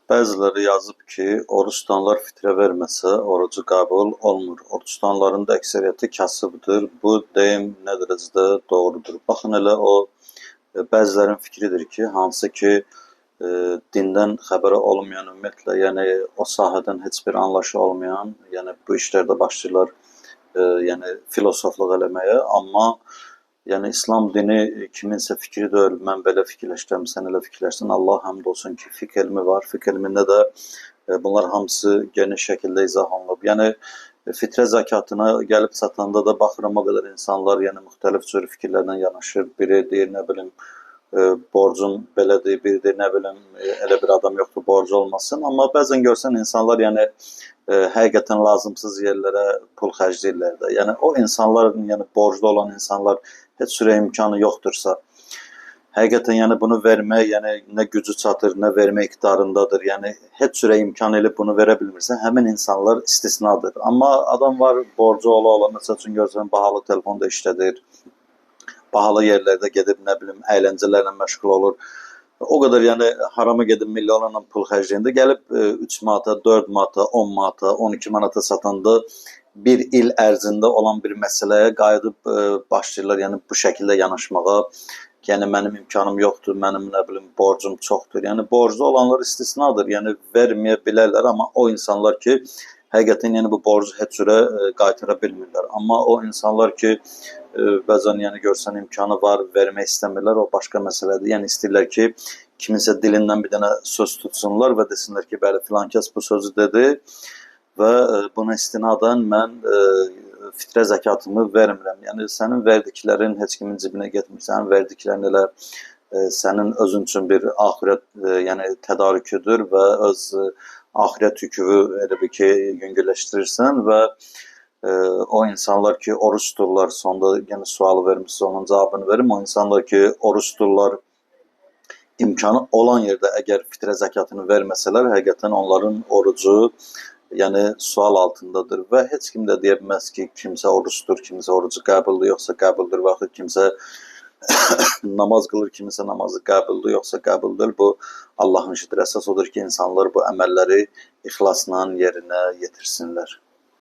Bəziləri yazıb ki, oruc tutanlar fitrə verməsə, orucu qəbul olmur. Oruc tutanların da əksəriyyəti kasıbdır. Bu deyim nə dərəcədə doğrudur. Baxın elə o bəzilərin fikridir ki, hansı ki dindən xəbəri olmayan, ümumiyyətlə, yəni o sahədən heç bir anlayışı olmayan, yəni bu işlərdə başlayırlar, yəni filosofluq eləməyə, amma yəni İslam dini kiminsə fikri deyil, mən belə fikirləşirəm, sən elə fikirləşsən. Allah həmd olsun ki, fiqh elmi var. Fiqh elmində də bunlar hamısı geniş şəkildə izah olunub. Yəni fitrə zəkatına gəlib çatanda da baxıram o qədər insanlar, yəni müxtəlif cür fikirlərlə yanaşır. Biri deyir, nə bilim, borcum belədir, biri deyir, nə bilim, elə bir adam yoxdur, borcu olmasın. Amma bəzən görsən insanlar, yəni həqiqətən lazımsız yerlərə pul xərcləyirlər də. Yəni o insanlar, yəni borclu olan insanlar heç cürə imkanı yoxdursa, həqiqətən yəni bunu vermək, yəni nə gücü çatır, nə vermək iqtidarındadır. Yəni heç cürə imkan elib bunu verə bilmirsə, həmin insanlar istisnadır. Amma adam var borcu ola-ola, məsəl üçün görsən bahalı telefonda işlədir, bahalı yerlərdə gedib nə bilim əyləncələrlə məşğul olur. O qədər yəni harama gedib milyonlarla pul xərcləyəndə gəlib 3 manata, 4 manata, 10 manata, 12 manata satanda bir il ərzində olan bir məsələyə qayıdıb başlayırlar, yəni bu şəkildə yanaşmağa. Yəni mənim imkanım yoxdur, mənim nə bilim borcum çoxdur. Yəni borclu olanlar istisnadır. Yəni verməyə bilərlər, amma o insanlar ki, həqiqətən yəni bu borcu heç cürə qaytara bilmirlər. Amma o insanlar ki, bəzən yəni görsən imkanı var, vermək istəmirlər, o başqa məsələdir. Yəni istəyirlər ki, kiminsə dilindən bir dənə söz tutsunlar və desinlər ki, bəli filan kəs bu sözü dedi və buna istinadən mən fitrə zəkatımı vermirəm. Yəni sənin verdiklərin heç kimin cibinə getmir. Sənin verdiklərin elə sənin özün üçün bir axirət yəni tədarüküdür və öz axirət yükünü elə bir ki yüngülləşdirirsən və o insanlar ki oruç tuturlar, sonda yenə sualı vermişsiniz, onun cavabını verim. O insanlar ki oruç tuturlar, imkanı olan yerdə əgər fitrə zəkatını verməsələr, həqiqətən onların orucu yəni sual altındadır və heç kim də deyə bilməz ki, kimsə oruç tutur, kimsə orucu qəbuldur, yoxsa qəbuldur və yaxud kimsə namaz qılır, kimisə namazı qəbuldur, yoxsa qəbul deyil. Bu Allahın işidir. Əsas odur ki, insanlar bu əməlləri ixlasla yerinə yetirsinlər.